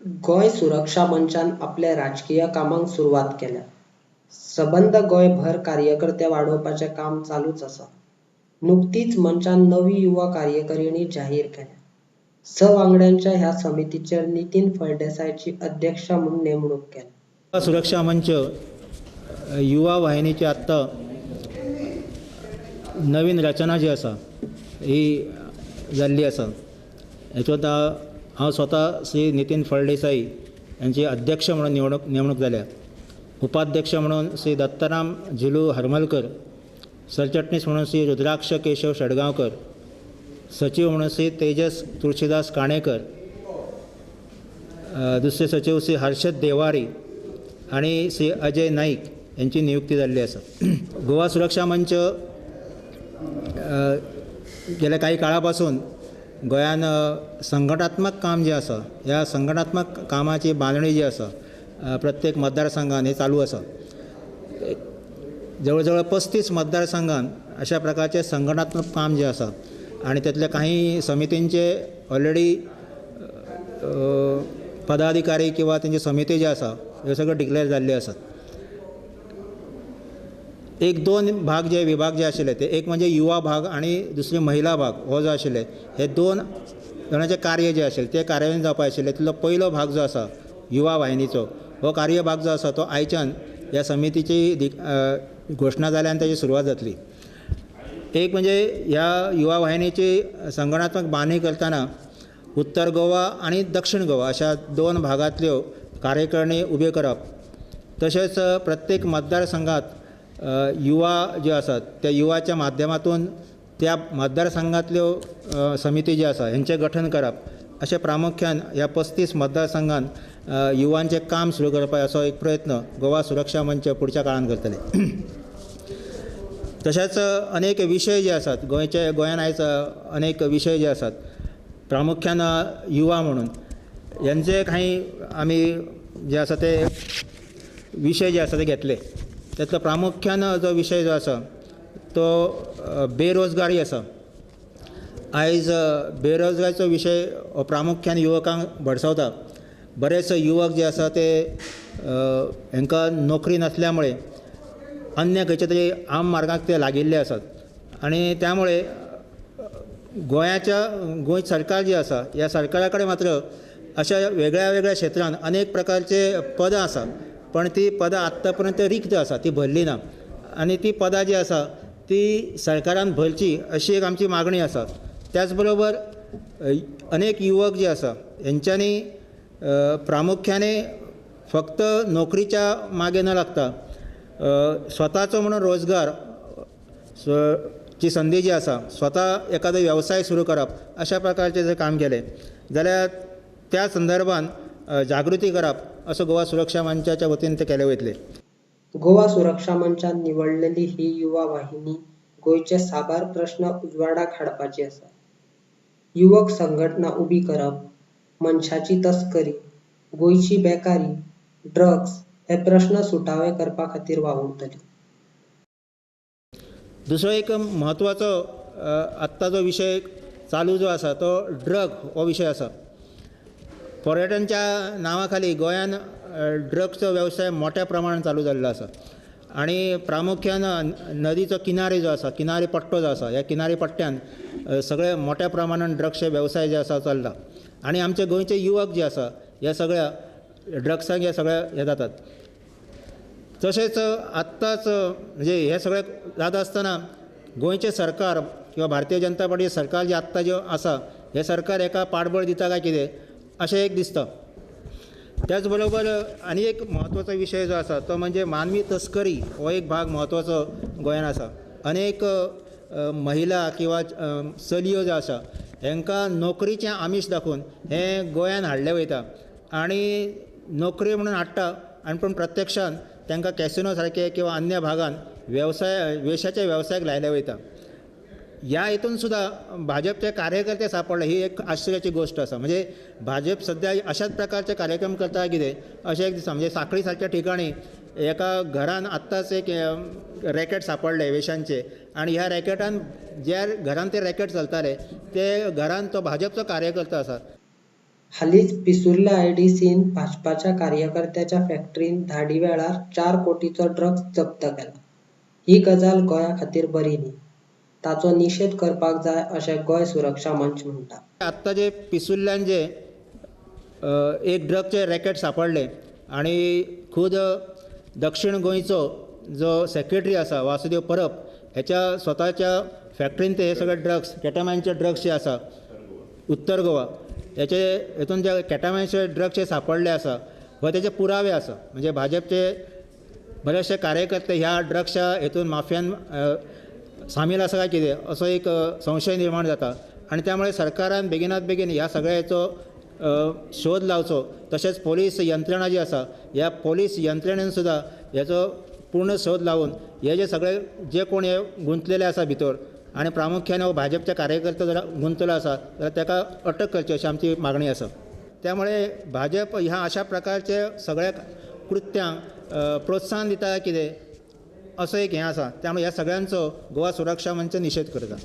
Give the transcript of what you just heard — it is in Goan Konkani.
गोंय सुरक्षा मंचान आपल्या राजकीय कामाक सुरवात केल्या. सबंद गोंयभर कार्यकर्ते वाडोवपाचें काम चालूच आसा. नुकतीच मंचान नवी युवा कार्यकारिणी जाहीर केल्या. स वांगड्यांच्या ह्या समितीचेर नितीन फळदेसायाची अध्यक्ष म्हूण नेमणूक केल्या. सुरक्षा मंच युवा वाहिनीची आत्तां नवीन रचना जी आसा ही जाल्ली आसा. हेतूंत हांव स्वता श्री नितीन फळदेसाई यांची अध्यक्ष म्हणून नेमणूक जाल्या. उपाध्यक्ष म्हणून श्री दत्ताराम झिलू हरमलकर, सरचिटणीस म्हणून श्री रुद्राक्ष केशव शेडगांवकर, सचिव म्हणून श्री तेजस तुळशीदास काणेकर, दुसरे सचिव श्री हर्षद देवारी आनी श्री अजय नाईक यांची नियुक्ती जाल्ली आसा. गोवा सुरक्षा मंच गेल्या काही काळा पासून गोंयान संघटनात्मक काम जें आसा ह्या संघटनात्मक कामाची बांदणी जी आसा प्रत्येक मतदारसंघान हे चालू आसा. जवळ जवळ 35 मतदारसंघान अशा प्रकारचे संघटनात्मक काम जें आसा आनी त्यातल्या काही समितींचे ऑलरेडी पदाधिकारी किंवा तेंची समिती जी आसा हे सगळे डिक्लेअर जाल्ले आसात. एक दोन भाग जे विभाग जे आशिल्ले ते एक म्हणजे युवा भाग आनी दुसरी महिला भाग हो जो आशिल्ले हे दोन जाणांचें कार्य जें आशिल्लें तें कार्यान्वयन जावपा आशिल्लें. तितलो पयलो भाग जो आसा युवा वाहिनीचो हो कार्यभाग जो आसा तो आयच्यान ह्या समितीची घोशणा जाल्या आनी ताची सुरवात जातली. एक म्हणजे ह्या युवा वाहिनीची संघटनात्मक बांदणी करतना उत्तर गोवा आनी दक्षिण गोवा अशा दोन भागांतल्यो कार्यकारिणी उब्यो करप, तशेंच प्रत्येक मतदारसंघात युवा जे आसात त्या युवाच्या माध्यमातून त्या मतदारसंघातल्यो समिती ज्यो आसा हेंचें गठन करप, अशें प्रामुख्यान ह्या 35 मतदारसंघान युवांचें काम सुरू करपा असो एक प्रयत्न गोवा सुरक्षा मंच फुडच्या काळान करतले. तशेंच अनेक विशय जे आसात गोंयचे गोंयान आयज अनेक विशय जे आसात प्रामुख्यान युवा म्हणून हेंचे काही आमी जे आसा ते विशय जे आसा ते घेतले. तातलो प्रामुख्यान जो विशय जो आसा तो बेरोजगारी आसा. आयज बेरोजगारीचो विशय हो प्रामुख्यान युवकांक भडसावता. बरेच युवक जे आसा ते हेंकां नोकरी नासल्या मुळे अन्य खंयच्या तरी आम मार्गाक ते लागिल्ले आसात आनी त्यामुळे गोंयाच्या गोंय सरकार जे आसा ह्या सरकारा कडेन मात्र अशा वेगळ्या वेगळ्या क्षेत्रांत अनेक प्रकारचे पदां आसा पण ती पदां आत्तां पर्यंत रिक्त आसा, ती भरली ना आनी ती पदां जी आसा ती सरकारान भरची अशी एक आमची मागणी आसा. त्याच बरोबर अनेक युवक जे आसा हेंच्यांनी प्रामुख्याने फक्त नोकरीच्या मागे न लागता स्वताचो म्हणून रोजगार ची संदी जी आसा स्वता एखादो वेवसाय सुरू करप अशा प्रकारचें जर काम केलें जाल्यार त्या संदर्भान जागृती करप असो गोवा सुरक्षा मंचाच्या वतीन ते केले वयतले. गोवा सुरक्षा मंचान निवडलेली ही युवा वाहिनी गोंयचे साबार प्रस्न उजवाडाक हाडपाची आसा. युवक संघटना उबी करप, मनशाची तस्करी, गोंयची बेकारी, ड्रग्स हे प्रस्न सुटावे करपा खातीर वावुरतली. दुसरो एक म्हत्वाचो आत्तां जो विशय चालू जो आसा तो ड्रग हो विशय आसा. पर्यटनच्या नांवा खाली गोंयान ड्रग्सचो वेवसाय मोठ्या प्रमाणान चालू जाल्लो आसा आनी प्रामुख्यान नदीचो किनारे जो आसा किनारी पट्टो जो आसा ह्या किनारी पट्ट्यान सगळे मोठ्या प्रमाणान ड्रग्सचे वेवसाय जे आसा चल्ला आनी आमचे गोंयचे युवक जे आसा ह्या सगळ्या ड्रग्सांक ह्या सगळ्या हे जातात. तशेंच आत्ताच म्हणजे हें सगळें जाता आसतना गोंयचें सरकार किंवा भारतीय जनता पार्टी सरकार जें आत्तां जें आसा हें सरकार हेका पाठबळ दिता काय कितें अशें एक दिसता. त्याच बरोबर आनी एक म्हत्वाचो विशय जो आसा तो म्हणजे मानवी तस्करी हो एक भाग म्हत्वाचो गोंयान आसा. अनेक महिला किंवा चलयो ज्यो आसा हेंकां नोकरीचें आमीश दाखोवन हें गोंयान हाडलें वयता आनी नोकरी म्हणून हाडटा आनी पूण प्रत्यक्षान तांकां कॅसिनो सारके किंवा अन्य भागान वेवसाय वेशाच्या वेवसायाक लायले वयता. ह्या हितून सुद्दां भाजपचे कार्यकर्ते सापडले ही एक आश्चर्याची गोश्ट आसा. म्हणजे भाजप सद्या अशाच प्रकारचे कार्यक्रम करता कितें अशें एक दिसता. म्हणजे साखळी सारक्या ठिकाणी एका घरान आत्ताच एक रॅकेट सापडले वेशांचे आनी ह्या रॅकेटान ज्या घरान ते रॅकेट चलताले ते घरान तो भाजपचो कार्यकर्ता आसा. हालींच पिसुर्ले आयडीसीन भाजपाच्या कार्यकर्त्याच्या फॅक्टरींत धाडी वेळार 4 कोटींचो ड्रग्ज जप्त केला. ही गजाल गोंया खातीर बरी न्ही. ताचो निशेध करपाक जाय अशें गोंय सुरक्षा मंच म्हणटा. आत्तां जे पिसुर्ल्यान जे एक ड्रगचे रॅकेट सांपडलें आनी खूद दक्षीण गोंयचो जो सेक्रेटरी आसा वासुदेव परब हेच्या स्वताच्या फॅक्टरीन ते हे सगळे ड्रग्स केटामायनचे ड्रग्स जे आसा उत्तर गोवा हेचे हेतून जे केटामायनचे ड्रग्स जे सांपडले आसा व तेचे पुरावे आसा. म्हणजे भाजपचे बरेचशे कार्यकर्ते ह्या ड्रग्सच्या हेतून माफियान सामील आसा काय कितें असो एक संशय निर्माण जाता आनी त्यामुळे सरकारान बेगिनात बेगीन ह्या सगळ्याचो शोध लावचो. तशेंच पोलीस यंत्रणा जी आसा ह्या पोलीस यंत्रणेन सुद्दां हेचो पूर्ण शोध लावन हे जे सगळे जे कोण हे गुंतलेले आसा भितर आनी प्रामुख्यान हो भाजपचे कार्यकर्ते जर गुंतलेलो आसा जाल्यार ताका अटक करची अशी आमची मागणी आसा. त्यामुळे भाजप ह्या अशा प्रकारचे सगळ्या कृत्यांक प्रोत्साहन दिता कितें असो एक हें आसा. त्यामुळे ह्या सगळ्यांचो गोवा सुरक्षा मंच निशेध करता.